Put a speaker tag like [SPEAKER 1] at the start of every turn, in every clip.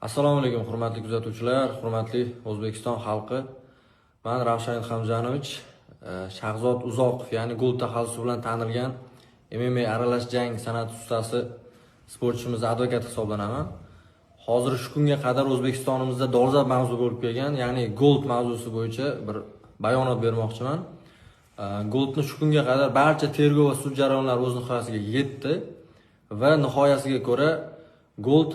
[SPEAKER 1] Assalomu alaykum, hurmatli kuzatuvchilar, hurmatli O'zbekiston xalqi. Man Ravshan Ilhamjanovich, Shahzod Uzoqov, ya'ni Gold taxallusi bilan tanilgan MMA aralash jang san'ati ustasi sportchimiz advokat hisoblanaman. Hozir shu kunga qadar O'zbekistonimizda dolzarb mavzu bo'lib kelgan, ya'ni Gold mavzusi bo'yicha bir bayonot bermoqchiman. Goldni shu kunga qadar barcha tergov va sud jarayonlari o'z nihoyasiga yetdi va nihoyasiga ko'ra Gold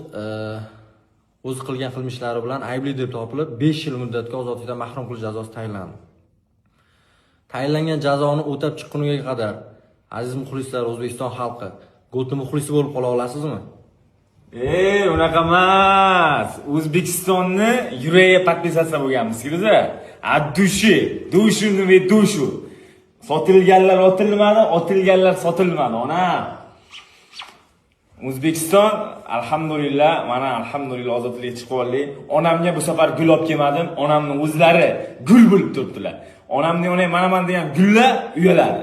[SPEAKER 1] o'zi qilgan qilmishlari bilan aybli deb topilib, 5 yil muddatga ozodlikdan mahrum qilish jazosi tayinlandi. Tayinlangan jazoni o'tab chiqquniga qadar, aziz muxlislar, O'zbekiston xalqi, Goldni muxlisi bo'lib qola olasizmi?
[SPEAKER 2] Ey, unaqa emas. O'zbekistonni yuragiga подписаться bo'lganmiz, biza. От души, душу ve душу. Sotilganlar otilmadi, otilganlar sotilmadi, ona. O'zbekiston, alhamdulillah, mana, alhamdulillah, ozodlikka chiqib oldik. Onamga bu safar gul olib kelmadim. Onamni o'zlari gul bo'lib turibdilar. Onamni onam manaman degan gullar uyaladi.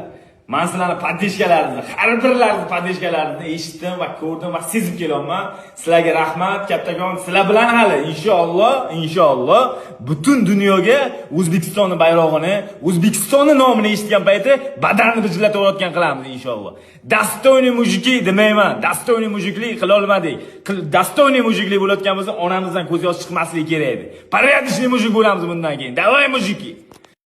[SPEAKER 2] Man sizlarni поддержка laringizni, har birlaringizni поддержка laringizni eshitdim va ko'rdim va sezib kelyapman. Sizlarga rahmat, kattakon. Sizlar bilan hali inshaalloh, inshaalloh butun dunyoga O'zbekistonni bayrog'ini, O'zbekistonni nomini eshitgan payti badanni bijillatayotgan qilamiz inshaalloh. Достойный мужики demayman, достойный мужик lik qila olmadik. Достойный мужик lik bo'layotgan bo'lsa, onamizdan ko'z yosh chiqmasligi kerak edi. Порядочный мужик bo'lamiz bundan keyin. Давай, мужики.